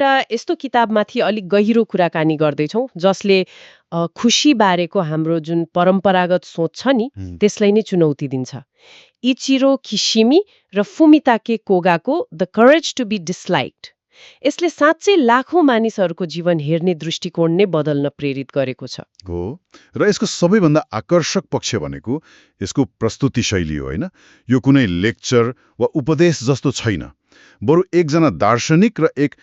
एउटा यस्तो किताबमाथि अलिक गहिरो कुराकानी गर्दैछौँ जसले खुशी बारेको हाम्रो जुन परम्परागत सोच छ नि हुँ, त्यसलाई नै चुनौती दिन्छ। इचिरो किसिमी र फुमिताके कोगाको the courage to be disliked यसले साँच्चै लाखौं मानिसहरूको जीवन हेर्ने दृष्टिकोण नै बदल्न प्रेरित गरेको छ। हो। र यसको सबैभन्दा आकर्षक पक्ष भनेको यसको प्रस्तुति शैली हो, होइन? यो कुनै लेक्चर वा उपदेश जस्तो छैन। बरु एकजना दार्शनिक र एक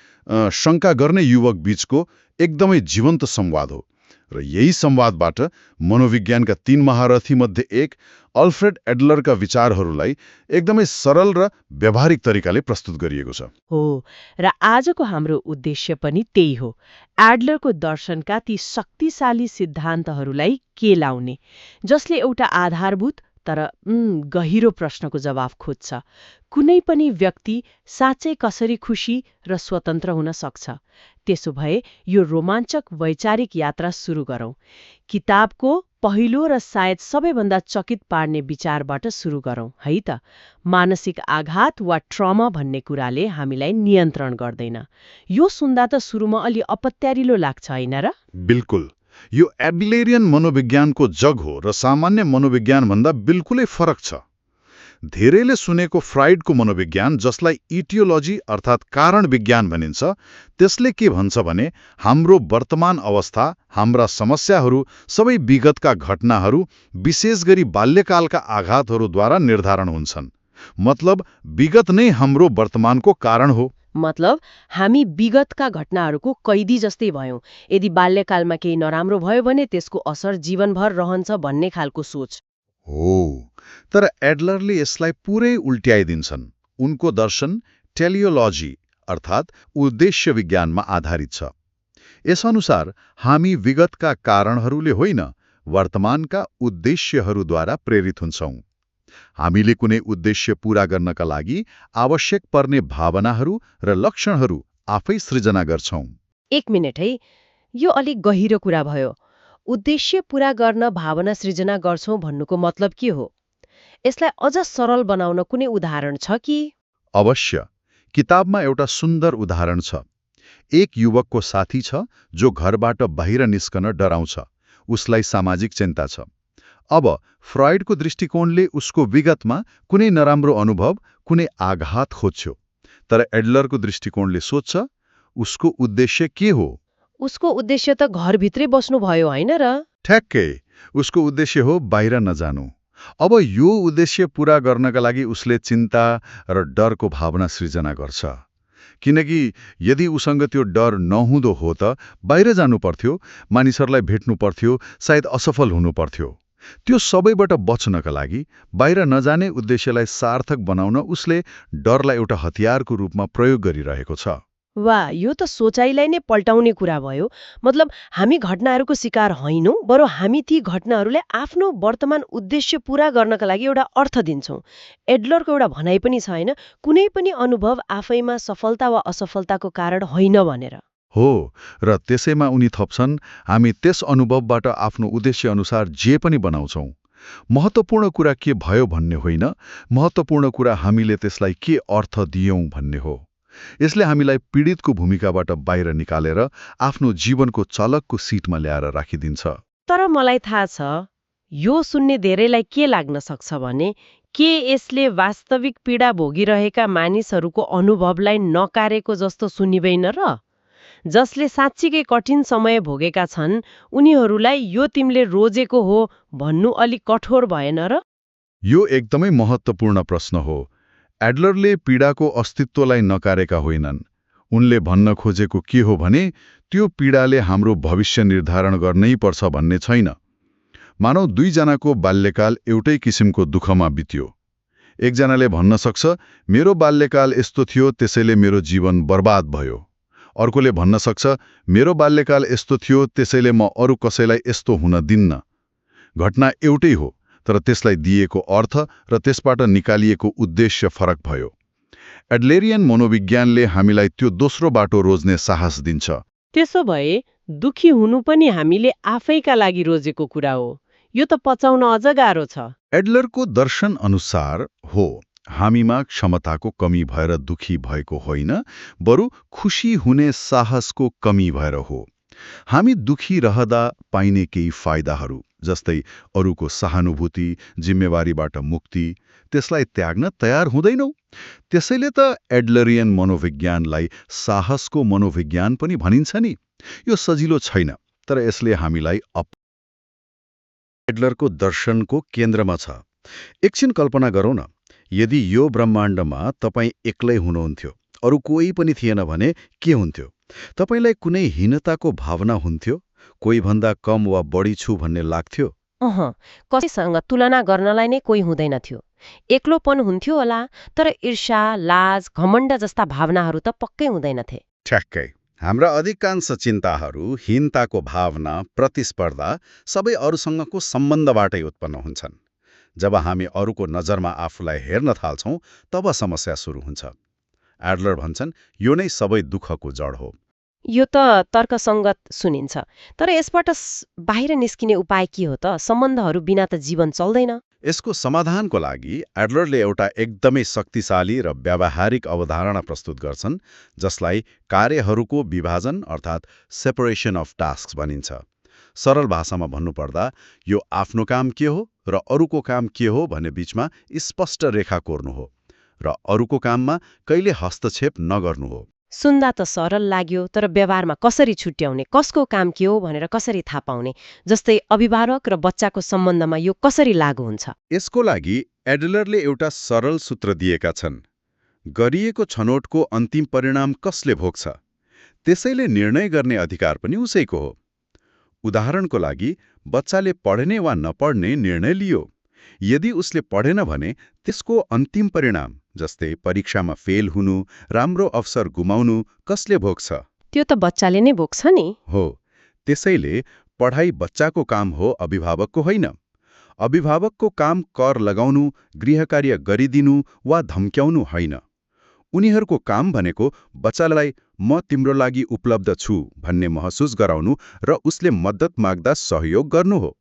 शङ्का गर्ने युवक बीचको एकदमै जीवन्त संवाद हो। र यही संवादबाट मनोविज्ञानका 3 महारथी मध्ये एक अल्फ्रेड एडलरका विचारहरूलाई एकदमै सरल र व्यावहारिक तरिकाले प्रस्तुत गरिएको छ। हो, र आजको हाम्रो उद्देश्य पनि त्यही हो। एडलरको दर्शनका ती शक्तिशाली सिद्धान्तहरूलाई के लाउने जसले एउटा आधारभूत तर गहिरो प्रश्नको जवाफ खोज्छ। कुनै पनि व्यक्ति साँच्चै कसरी खुशी र स्वतन्त्र हुन सक्छ? त्यसो भए यो रोमाञ्चक वैचारिक यात्रा सुरु गरौँ। किताबको पहिलो र सायद सबैभन्दा चकित पार्ने विचारबाट सुरु गरौँ है त। मानसिक आघात वा ट्रमा भन्ने कुराले हामीलाई नियन्त्रण गर्दैन। यो सुन्दा त सुरुमा अलि अपत्यारिलो लाग्छ होइन र? बिल्कुल। यो एडलरियन मनोविज्ञानको जग हो र सामान्य मनोविज्ञानभन्दा बिल्कुलै फरक छ। धेरैले सुनेको फ्राइडको मनोविज्ञान, जसलाई इटियोलोजी अर्थात् कारण विज्ञान भनिन्छ, त्यसले के भन्छ भने हाम्रो वर्तमान अवस्था, हाम्रा समस्याहरू सबै विगतका घटनाहरू, विशेष गरी बाल्यकालका आघातहरूद्वारा निर्धारण हुन्छन्। मतलब विगत नै हाम्रो वर्तमानको कारण हो। मतलब हामी विगतका घटनाहरूको कैदी जस्तै भयौं। यदि बाल्यकालमा केही नराम्रो भयो भने त्यसको असर जीवनभर रहन्छ भन्ने खालको सोच हो। तर एडलरले यसलाई पुरै उल्ट्याइदिन्छन्। उनको दर्शन टेलियोलोजी अर्थात् उद्देश्य विज्ञानमा आधारित छ। यसअनुसार हामी विगतका कारणहरूले होइन, वर्तमानका उद्देश्यहरूद्वारा प्रेरित हुन्छौं। हामीले कुनै उद्देश्य पूरा गर्नका लागि आवश्यक पर्ने भावनाहरू र लक्षणहरू आफै सृजना गर्छौं। एक मिनट है, यो अलिक गहिरो कुरा भयो। उद्देश्य पूरा गर्न भावना सृजना गर्छौं भन्नुको मतलब के हो? यसलाई अझ सरल बनाउन कुनै उदाहरण छ कि? अवश्य। किताबमा एउटा सुन्दर उदाहरण छ। एक युवकको साथी छ जो घरबाट बाहिर निस्कन डराउँछ। उसलाई सामाजिक चिन्ता छ। अब फ्राइडको दृष्टिकोणले उसको विगतमा कुनै नराम्रो अनुभव, कुनै आघात खोज्यो। तर एडलरको दृष्टिकोणले सोध्छ, उसको उद्देश्य के हो? उसको उद्देश्य त घरभित्रै बस्नु भयो होइन र? ठ्याक्कै। उसको उद्देश्य हो बाहिर नजानु। अब यो उद्देश्य पूरा गर्नका लागि उसले चिन्ता र डरको भावना सृजना गर्छ। किनकि यदि उसँग त्यो डर नहुँदो हो त बाहिर जानु पर्थ्यो, मानिसहरूलाई भेट्नु पर्थ्यो, सायद असफल हुनु पर्थ्यो। त्यो सबैबाट बच्नका लागि बाहिर नजाने उद्देश्यलाई सार्थक बनाउन उसले डरलाई एउटा हतियारको रूपमा प्रयोग गरिरहेको छ। वाह, यो त सोचाइलाई नै पल्टाउने कुरा भयो। मतलब हामी घटनाहरूको शिकार होइनौं, बरु हामी ती घटनाहरूले आफ्नो वर्तमान उद्देश्य पूरा गर्नका लागि एउटा अर्थ दिन्छौं। एडलरको एउटा भनाइ पनि छ हैन, कुनै पनि अनुभव आफैमा सफलता वा असफलताको कारण होइन भनेर। हो, र त्यसैमा उनी थप्छन्, हामी त्यस अनुभवबाट आफ्नो उद्देश्य अनुसार जे पनि बनाउँछौं। महत्त्वपूर्ण कुरा के भयो भन्ने होइन, महत्त्वपूर्ण कुरा हामीले त्यसलाई के अर्थ दियौं भन्ने हो। यसले हामीलाई पीडितको भूमिकाबाट बाहिर निकालेर आफ्नो जीवनको चालकको सिटमा ल्याएर राखिदिन्छ। तर मलाई थाहा छ, यो सुन्ने धेरैलाई के लाग्न सक्छ भने के यसले वास्तविक पीडा भोगिरहेका मानिसहरूको अनुभवलाई नकारेको जस्तो सुनिदैन र? जसले साँच्चीकै कठिन समय भोगेका छन् उनीहरूलाई यो तिमीले रोजेको हो भन्नु अलिक कठोर भएन र? यो एकदमै महत्त्वपूर्ण प्रश्न हो। एडलरले पीडाको अस्तित्वलाई नकारेका होइनन्। उनले भन्न खोजेको के हो भने त्यो पीडाले हाम्रो भविष्य निर्धारण गर्नै पर्छ भन्ने छैन। मानौ दुईजनाको बाल्यकाल एउटै किसिमको दुःखमा बित्यो। एकजनाले भन्न सक्छ, मेरो बाल्यकाल यस्तो थियो त्यसैले मेरो जीवन बर्बाद भयो। अर्कोले भन्न सक्छ, मेरो बाल्यकाल यस्तो थियो त्यसैले म अरू कसैलाई यस्तो हुन दिन्न। घटना एउटै हो, तर त्यसलाई दिएको अर्थ र त्यसबाट निकालिएको उद्देश्य फरक भयो। एडलरियन मनोविज्ञानले हामीलाई त्यो दोस्रो बाटो रोज्ने साहस दिन्छ। त्यसो भए दुखी हुनु पनि हामीले आफैका लागि रोजेको कुरा हो। यो त पचाउन अझ गाह्रो छ। एडलरको दर्शन अनुसार हो, हामीमा क्षमताको कमी भएर दुखी भएको होइन, बरु खुशी हुने साहसको कमी भएर हो। हामी दुखी रहँदा पाइने केही फाइदाहरू, जस्तै अरूको सहानुभूति, जिम्मेवारीबाट मुक्ति, त्यसलाई त्याग्न तयार हुँदैनौँ। त्यसैले त एडलरियन मनोविज्ञानलाई साहसको मनोविज्ञान पनि भनिन्छ नि। यो सजिलो छैन, तर यसले हामीलाई एडलरको दर्शनको केन्द्रमा छ। एकछिन कल्पना गरौँ न, यदि यो ब्रह्माण्डमा तपाईँ एक्लै हुनुहुन्थ्यो, अरू कोही पनि थिएन भने के हुन्थ्यो? तपाईलाई कुनै हीनताको भावना हुन्थ्यो? कोही भन्दा कम वा बढी छु भन्ने लाग्थ्यो? कसैसँग तुलना गर्नलाई नै कोही हुँदैन थियो। एक्लोपन हुन्थ्यो होला, तर ईर्ष्या, लाज, घमण्ड जस्ता भावनाहरू त पक्कै हुँदैनथे। ठ्याक्कै। हाम्रा अधिकांश चिन्ताहरू हीनताको भावना, प्रतिस्पर्धा सबै अरूसँगको सम्बन्धबाटै उत्पन्न हुन्छन्। जब हामी अरूको नजरमा आफूलाई हेर्न थाल्छौँ, तब समस्या सुरु हुन्छ। एडलर भन्छन्, यो नै सबै दुःखको जड हो। यो त तर्कसङ्गत सुनिन्छ, तर यसबाट बाहिर निस्किने उपाय के हो त? सम्बन्धहरू बिना त जीवन चल्दैन। यसको समाधानको लागि एडलरले एउटा एकदमै शक्तिशाली र व्यावहारिक अवधारणा प्रस्तुत गर्छन्, जसलाई कार्यहरूको विभाजन अर्थात् सेपरेसन अफ टास्क भनिन्छ। सरल भाषामा भन्नुपर्दा यो आफ्नो काम के हो र अरूको काम के हो भन्ने बीचमा स्पष्ट रेखा कोर्नु हो, र अरूको काममा कहिले हस्तक्षेप नगर्नु हो। सुन्दा त सरल लाग्यो, तर व्यवहारमा कसरी छुट्याउने, कसको काम के हो भनेर कसरी थाहा पाउने? जस्तै अभिभावक र बच्चाको सम्बन्धमा यो कसरी लागू हुन्छ? यसको लागि एडलरले एउटा सरल सूत्र दिएका छन्। गरिएको छनौटको अन्तिम परिणाम कसले भोग्छ, त्यसैले निर्णय गर्ने अधिकार पनि उसैको हो। उदाहरणको लागि, बच्चाले पढ्ने वा नपढ्ने निर्णय लियो। यदि उसले पढेन भने त्यसको अन्तिम परिणाम, जस्तै परीक्षामा फेल हुनु, राम्रो अवसर गुमाउनु, कसले भोग्छ? त्यो त बच्चाले नै भोग्छ नि। हो। त्यसैले पढाइ बच्चाको काम हो, अभिभावकको होइन। अभिभावकको काम कर लगाउनु, गृहकार्य गरिदिनु वा धम्क्याउनु होइन। उनीहरूको काम भनेको बच्चालाई म तिम्रो लागि उपलब्ध छु भन्ने महसुस गराउनु र उसले मद्दत माग्दा सहयोग गर्नु हो।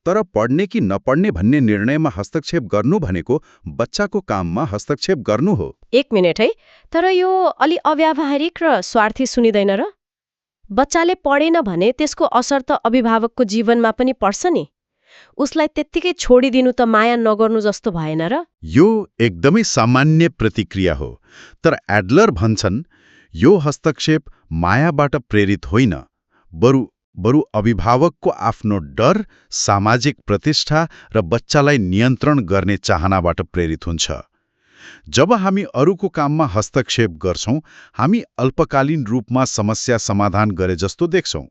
तर पढ्ने कि नपढ्ने भन्ने निर्णयमा हस्तक्षेप गर्नु भनेको बच्चाको काममा हस्तक्षेप गर्नु हो। एक मिनट है, तर यो अलि अव्यावहारिक र स्वार्थी सुनिँदैन र? बच्चाले पढेन भने त्यसको असर त अभिभावकको जीवनमा पनि पर्छ नि। उसलाई त्यत्तिकै छोडिदिनु त माया नगर्नु जस्तो भएन र? यो एकदमै सामान्य प्रतिक्रिया हो, तर एडलर भन्छन् यो हस्तक्षेप मायाबाट प्रेरित होइन, बरु अभिभावकको आफ्नो डर, सामाजिक प्रतिष्ठा र बच्चालाई नियन्त्रण गर्ने चाहनाबाट प्रेरित हुन्छ। जब हामी अरूको काममा हस्तक्षेप गर्छौं, हामी अल्पकालीन रूपमा समस्या समाधान गरे जस्तो देख्छौं,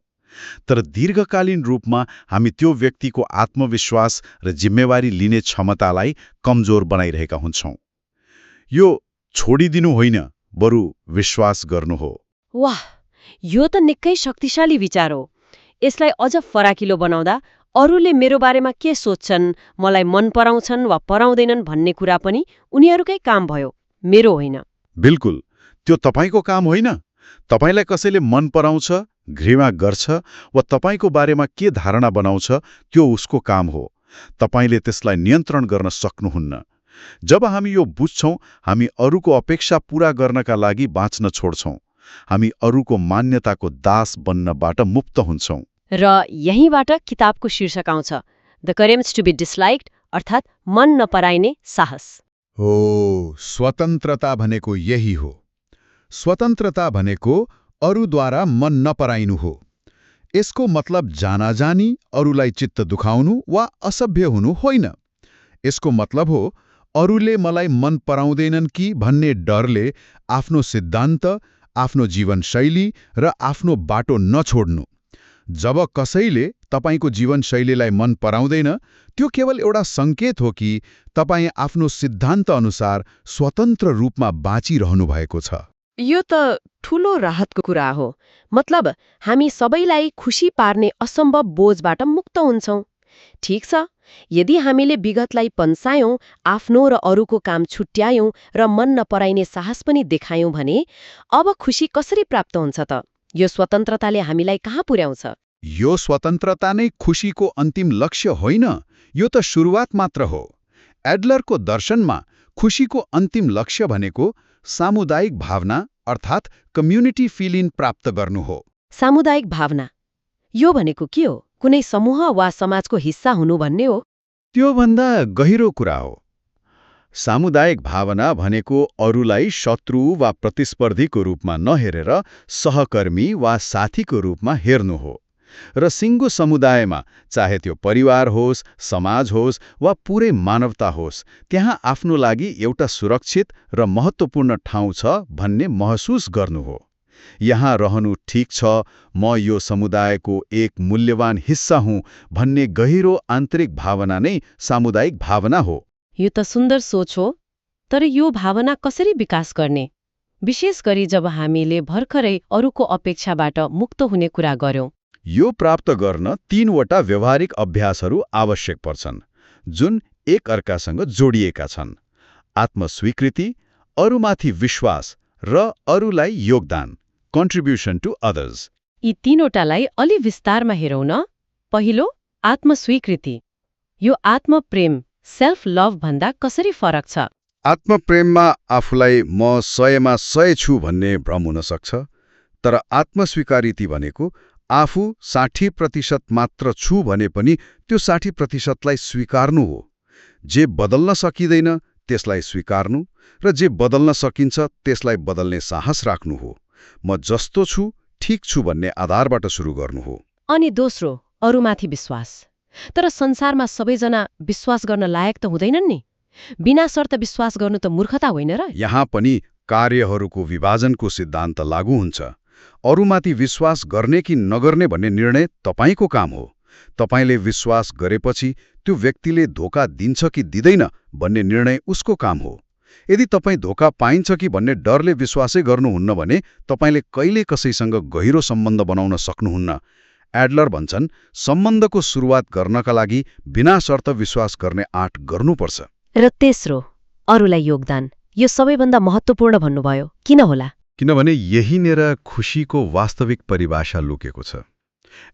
तर दीर्घकालीन रूपमा हामी त्यो व्यक्तिको आत्मविश्वास र जिम्मेवारी लिने क्षमतालाई कमजोर बनाइरहेका हुन्छौं। यो छोडिदिनु होइन, बरु विश्वास गर्नु हो। वाह, यो त निकै शक्तिशाली विचार हो। यसलाई अझ फराकिलो बनाउँदा अरूले मेरो बारेमा के सोच्छन्, मलाई मन पराउँछन् वा पराउँदैनन् भन्ने कुरा पनि उनीहरूकै काम भयो, मेरो होइन। बिल्कुल, त्यो तपाईको काम होइन। तपाईलाई कसैले मन पराउँछ, घृणा गर्छ वा तपाईको बारेमा के धारणा बनाउँछ, त्यो उसको काम हो। तपाईले त्यसलाई नियन्त्रण गर्न सक्नुहुन्न। जब हामी यो बुझ्छौं, हामी अरूको अपेक्षा पूरा गर्नका लागि बाँच्न छोड्छौं। हामी अरूको मान्यताको दास बन्नबाट मुक्त हुन्छौं। र यहीँबाट किताबको शीर्षक आउँछ, the courage to be disliked, अर्थात् मन नपराइने साहस। हो, स्वतन्त्रता भनेको यही हो। स्वतन्त्रता भनेको अरूद्वारा मन नपराइनु हो। यसको मतलब जानाजानी, अरूलाई चित्त दुखाउनु वा असभ्य हुनु होइन। यसको मतलब हो अरूले मलाई मन पराउँदैनन् कि भन्ने डरले आफ्नो सिद्धान्त, आफ्नो जीवनशैली र आफ्नो बाटो नछोड्नु। जब कसैले तपाईको जीवनशैलीलाई मन पराउँदैन, त्यो केवल एउटा संकेत हो कि तपाईँ आफ्नो सिद्धान्त अनुसार स्वतन्त्र रूपमा बाँचिरहनु भएको छ। यो त ठूलो राहतको कुरा हो। मतलब हामी सबैलाई खुसी पार्ने असम्भव बोझबाट मुक्त हुन्छौं। ठीक छ, यदि हामीले विगतलाई पन्सायौं, आफ्नो र अरूको काम छुट्यायौं र मन नपराइने साहस पनि देखायौं भने अब खुसी कसरी प्राप्त हुन्छ त? यो स्वतन्त्रताले हामीलाई कहाँ पुर्याउँछ? यो स्वतन्त्रता नै खुशीको अन्तिम लक्ष्य होइन, यो त सुरुवात मात्र हो। एडलरको दर्शनमा खुशीको अन्तिम लक्ष्य भनेको सामुदायिक भावना अर्थात् कम्युनिटी फिलिङ प्राप्त गर्नु हो। सामुदायिक भावना यो भनेको के हो? कुनै समूह वा समाजको हिस्सा हुनु भन्ने हो? त्योभन्दा गहिरो कुरा हो। सामुदायिक भावना भनेको अरूलाई शत्रु वा प्रतिस्पर्धीको रूपमा नहेरेर सहकर्मी वा साथीको रूपमा हेर्नु हो। र सिङ्गो समुदायमा, चाहे त्यो परिवार होस्, समाज होस् वा पुरै मानवता होस्, त्यहाँ आफ्नो लागि एउटा सुरक्षित र महत्त्वपूर्ण ठाउँ छ भन्ने महसुस गर्नु हो। यहाँ रहनु ठिक छ, म यो समुदायको एक मूल्यवान हिस्सा हुँ भन्ने गहिरो आन्तरिक भावना नै सामुदायिक भावना हो। यो त सुन्दर सोच हो, तर यो भावना कसरी विकास गर्ने? विशेष गरी जब हामीले भर्खरै अरूको अपेक्षाबाट मुक्त हुने कुरा गर्यौं। यो प्राप्त गर्न 3वटा व्यवहारिक अभ्यासहरू आवश्यक पर्छन्, जुन एक अर्कासँग जोडिएका छन्। आत्मस्वीकृति, अरूमाथि विश्वास र अरूलाई योगदान, कन्ट्रिब्युसन टु अदर्स। यी तीनवटालाई अलि विस्तारमा हेरौँ न। पहिलो, आत्मस्वीकृति। यो आत्मप्रेम, सेल्फ लभ भन्दा कसरी फरक छ? आत्मप्रेममा आफूलाई म 100मा 100 छु भन्ने भ्रम हुन सक्छ, तर आत्मस्वीकृति भनेको आफू 60% मात्र छु भने पनि त्यो 60%लाई स्वीकार्नु हो। जे बदल्न सकिँदैन त्यसलाई स्वीकार्नु र जे बदल्न सकिन्छ त्यसलाई बदल्ने साहस राख्नु हो। म जस्तो छु, ठिक छु भन्ने आधारबाट सुरु गर्नु हो। अनि दोस्रो, अरूमाथि विश्वास। तर संसारमा सबैजना विश्वास गर्न लायक त हुँदैनन् नि। बिना शर्त विश्वास गर्नु त मूर्खता होइन र? यहाँ पनि कार्यहरूको विभाजनको सिद्धान्त लागू हुन्छ। अरूमाथि विश्वास गर्ने कि नगर्ने भन्ने निर्णय तपाईको काम हो। तपाईले विश्वास गरेपछि त्यो व्यक्तिले धोका दिन्छ कि दिँदैन भन्ने निर्णय उसको काम हो। यदि तपाईँ धोका पाइन्छ कि भन्ने डरले विश्वासै गर्नुहुन्न भने तपाईले कहिले कसैसँग गहिरो सम्बन्ध बनाउन सक्नुहुन्न। एडलर भन्छन्, सम्बन्धको सुरुवात गर्नका लागि बिना शर्त विश्वास गर्ने आँट गर्नुपर्छ। र तेस्रो, अरूलाई योगदान। यो सबैभन्दा महत्त्वपूर्ण भन्नुभयो, किन होला? किनभने यहीँनिर खुशीको वास्तविक परिभाषा लुकेको छ।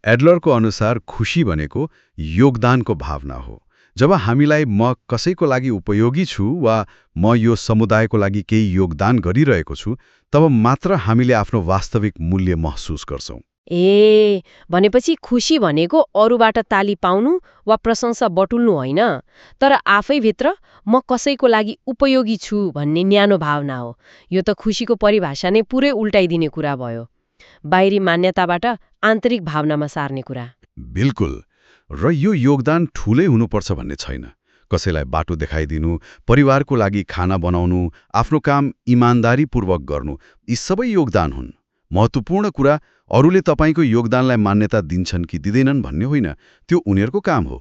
एडलरको अनुसार खुशी भनेको योगदानको भावना हो। जब हामीलाई म कसैको लागि उपयोगी छु वा म यो समुदायको लागि केही योगदान गरिरहेको छु, तब मात्र हामीले आफ्नो वास्तविक मूल्य महसुस गर्छौं। भनेपछि खुशी भनेको अरूबाट ताली पाउनु वा प्रशंसा बटुल्नु होइन, तर आफैभित्र म कसैको लागि उपयोगी छु भन्ने न्यानो भावना हो। यो त खुशीको परिभाषा नै पुरै उल्टाइदिने कुरा भयो। बाहिरी मान्यताबाट आन्तरिक भावनामा सार्ने कुरा। बिल्कुल। र यो योगदान ठूलै हुनुपर्छ भन्ने छैन। कसैलाई बाटो देखाइदिनु, परिवारको लागि खाना बनाउनु, आफ्नो काम इमान्दारीपूर्वक गर्नु, यी सबै योगदान हुन्। महत्त्वपूर्ण कुरा अरूले तपाईको योगदानलाई मान्यता दिन्छन् कि दिँदैनन् भन्ने होइन, त्यो उनीहरूको काम हो।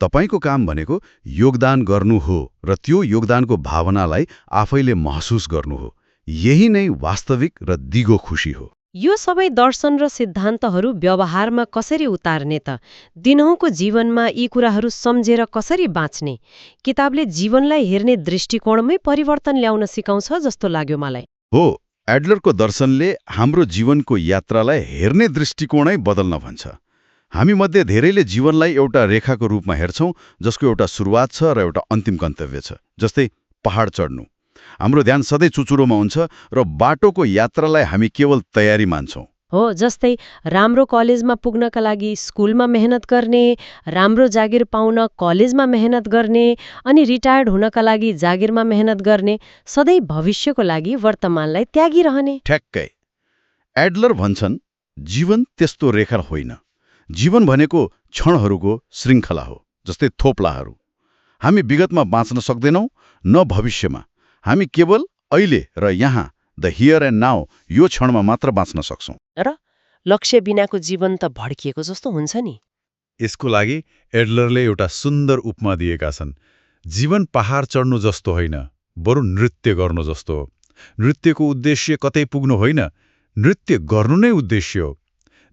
तपाईको काम भनेको योगदान गर्नु हो र त्यो योगदानको भावनालाई आफैले महसुस गर्नु हो। यही नै वास्तविक र दिगो खुशी हो। यो सबै दर्शन र सिद्धान्तहरू व्यवहारमा कसरी उतार्ने त? दिनहुँको जीवनमा यी कुराहरू सम्झेर कसरी बाँच्ने? किताबले जीवनलाई हेर्ने दृष्टिकोणमै परिवर्तन ल्याउन सिकाउँछ जस्तो लाग्यो मलाई। हो, एडलरको दर्शनले हाम्रो जीवनको यात्रालाई हेर्ने दृष्टिकोणै बदल्न भन्छ। हामी मध्ये धेरैले जीवनलाई एउटा रेखाको रूपमा हेर्छौं, जसको एउटा सुरुवात छ र एउटा अन्तिम गन्तव्य छ। जस्तै पहाड चढ्नु, हाम्रो ध्यान सधैँ चुचुरोमा हुन्छ र बाटोको यात्रालाई हामी केवल तयारी मान्छौं। हो, जस्तै राम्रो कलेजमा पुग्नका लागि स्कुलमा मेहनत गर्ने, राम्रो जागिर पाउन कलेजमा मेहनत गर्ने, अनि रिटायर्ड हुनका लागि जागिरमा मेहनत गर्ने, सधैँ भविष्यको लागि वर्तमानलाई त्यागिरहने। ठ्याक्कै। एडलर भन्छन्, जीवन त्यस्तो रेखा होइन। जीवन भनेको क्षणहरूको श्रृङ्खला हो, जस्तै थोप्लाहरू। हामी विगतमा बाँच्न सक्दैनौं, न भविष्यमा। हामी केवल अहिले र यहाँ, द हियर एन्ड नाउ, यो क्षणमा मात्र बाँच्न सक्छौं। र लक्ष्य बिनाको जीवन त भड्किएको जस्तो हुन्छ नि। यसको लागि एडलरले एउटा सुन्दर उपमा दिएका छन्। जीवन पहाड चढ्नु जस्तो होइन, बरु नृत्य गर्नु जस्तो हो। नृत्यको उद्देश्य कतै पुग्नु होइन, नृत्य गर्नु नै उद्देश्य हो।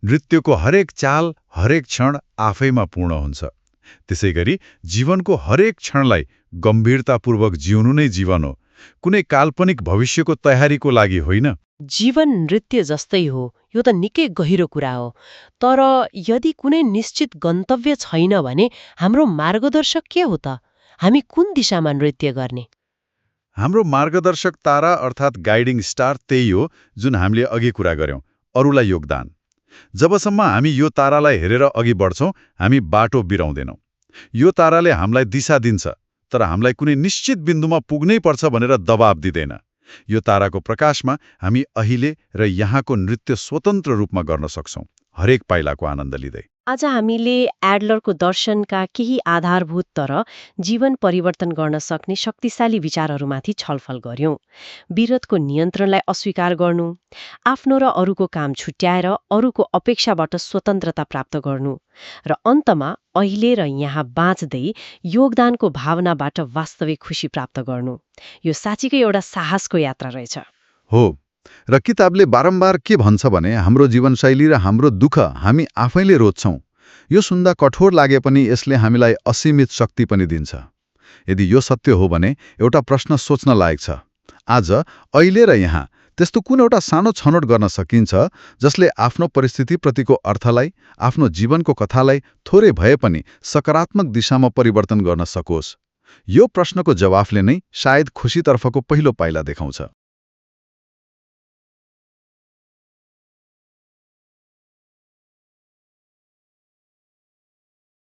नृत्यको हरेक चाल, हरेक क्षण आफैमा पूर्ण हुन्छ। त्यसैगरी जीवनको हरेक क्षणलाई गम्भीरतापूर्वक जिउनु नै जीवन हो, कुनै काल्पनिक भविष्यको तयारीको लागि होइन। जीवन नृत्य जस्तै हो, यो त निकै गहिरो कुरा हो। तर यदि कुनै निश्चित गन्तव्य छैन भने हाम्रो मार्गदर्शक के हो त? हामी कुन दिशामा नृत्य गर्ने? हाम्रो मार्गदर्शक तारा अर्थात् गाइडिङ स्टार त्यही हो जुन हामीले अघि कुरा गर्यौं, अरूलाई योगदान। जबसम्म हामी यो तारालाई हेरेर अघि बढ्छौं, हामी बाटो बिराउँदैनौं। यो ताराले हामीलाई दिशा दिन्छ, तर हामीलाई कुनै निश्चित बिन्दुमा पुग्नै पर्छ भनेर दबाब दिँदैन। यो ताराको प्रकाशमा हामी अहिले र यहाँको नृत्य स्वतन्त्र रूपमा गर्न सक्छौं, हरेक पाइलाको आनन्द लिँदै। आज हामीले एडलरको दर्शनका केही आधारभूत तर जीवन परिवर्तन गर्न सक्ने शक्तिशाली विचारहरूमाथि छलफल गर्यौं। विरतको नियन्त्रणलाई अस्वीकार गर्नु, आफ्नो र अरूको काम छुट्याएर अरूको अपेक्षाबाट स्वतन्त्रता प्राप्त गर्नु, र अन्तमा अहिले र यहाँ बाँच्दै योगदानको भावनाबाट वास्तविक खुशी प्राप्त गर्नु। यो साँच्चीकै एउटा साहसको यात्रा रहेछ। हो, र किताबले बारम्बार के भन्छ भने हाम्रो जीवनशैली र हाम्रो दुःख हामी आफैले रोज्छौं। यो सुन्दा कठोर लागे पनि यसले हामीलाई असीमित शक्ति पनि दिन्छ। यदि यो सत्य हो भने एउटा प्रश्न सोच्न लायक छ। आज, अहिले र यहाँ त्यस्तो कुन एउटा सानो छनौट गर्न सकिन्छ जसले आफ्नो परिस्थितिप्रतिको अर्थलाई, आफ्नो जीवनको कथालाई थोरै भए पनि सकारात्मक दिशामा परिवर्तन गर्न सकोस्? यो प्रश्नको जवाफले नै सायद खुशीतर्फको पहिलो पाइला देखाउँछ।